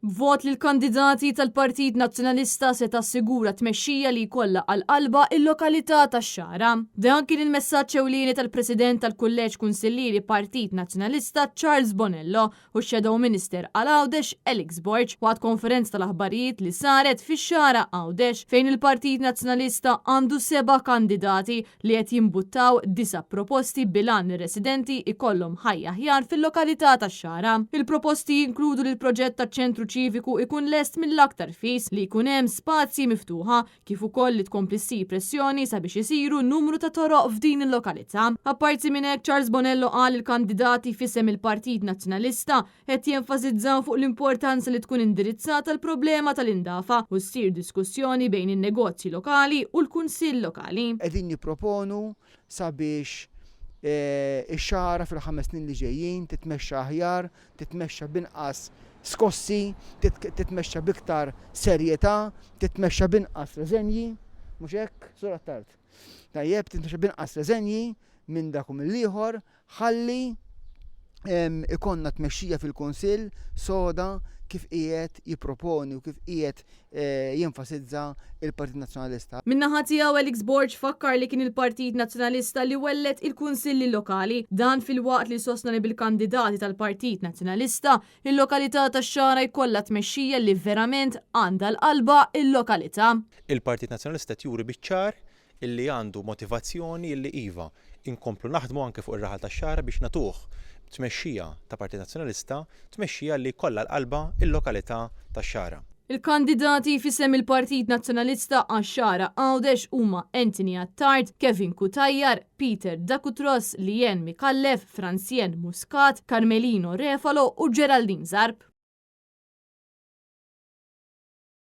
B'vot lill-kandidati tal-Partit Nazzjonalista se tassigura tmexxija li jkollha għal qalbha il-lokalità tax-Xagħra. Dan kien il-messaġġ ewlieni tal-President tal-Kulleġġ Kunsillieri Partit Nazzjonalista Charles Bonello u x-Shadow Minister għal Għawdex Alex Borg waqt konferenza tal-aħbarijiet li saret fix-Xagħra Għawdex fejn il-Partit Nazzjonalista għandu seba' kandidati li qed jimbuttaw disa' proposti bil-għan li r-residenti jkollhom ħajja aħjar fil-lokalità tax-Xagħra. Il-proposti jinkludu li l-proġett taċ-ċentru ċiviku jkun lest mill-aktar fis, li jkun hemm spazji miftuħa, kif ukoll li tkompli ssir pressjoni sabiex isiru numru ta' toroq f'din il-lokalità. Apparti minn hekk, Charles Bonello qal li l-kandidati f'isem il-Partit Nazzjonalista qed jenfasizzaw fuq l-importanza li tkun indirizzata l-problema tal-indafa u ssir diskussjoni bejn in-negozji lokali u l-Kunsill Lokali. Qegħdin nipproponu sabiex ix-Xagħra fil-ħames snin li ġejjin titmexxa aħjar, titmexxa b'inqas skossi, titmexxa b'iktar serjetà, titmexxa b'inqas reżenji, mhux hekk, Sur Attard? Tajjeb, titmexxa b'inqas reżenji minn dak u mill-ieħor, Ħalli ikollna tmexxija fil-Kunsill soda kif qiegħed jipproponi u kif qiegħed jenfasizza l-Partit Nazzjonalista. Min-naħa tiegħu Alex Borg fakkar li kien il-Partit Nazzjonalista li welled il-Kunsilli Lokali. Dan filwaqt li sostna li bil-kandidati tal-Partit Nazzjonalista, il-lokalità tax-Xagħra jkollha tmexxija li verament għandha l-qalba l-lokalità. Il-Partit Nazzjonalista qed juri biċ-ċar illi għandu motivazzjoni illi iva, inkomplu naħdmu anke fuq ir-raħal tax-Xagħra biex nagħtuh tmexxija ta' Partit Nazzjonalista, tmexxija li jkollha għal qalbha l-lokalità tax-Xagħra. Il-kandidati f'isem il-Partit Nazzjonalista għax-Xagħra Għawdex huma Anthony Attard, Kevin Cutajar, Peter Dacutros, Leanne Micallef, Francien Muscat, Carmelino Refalo u Geraldine Zarb.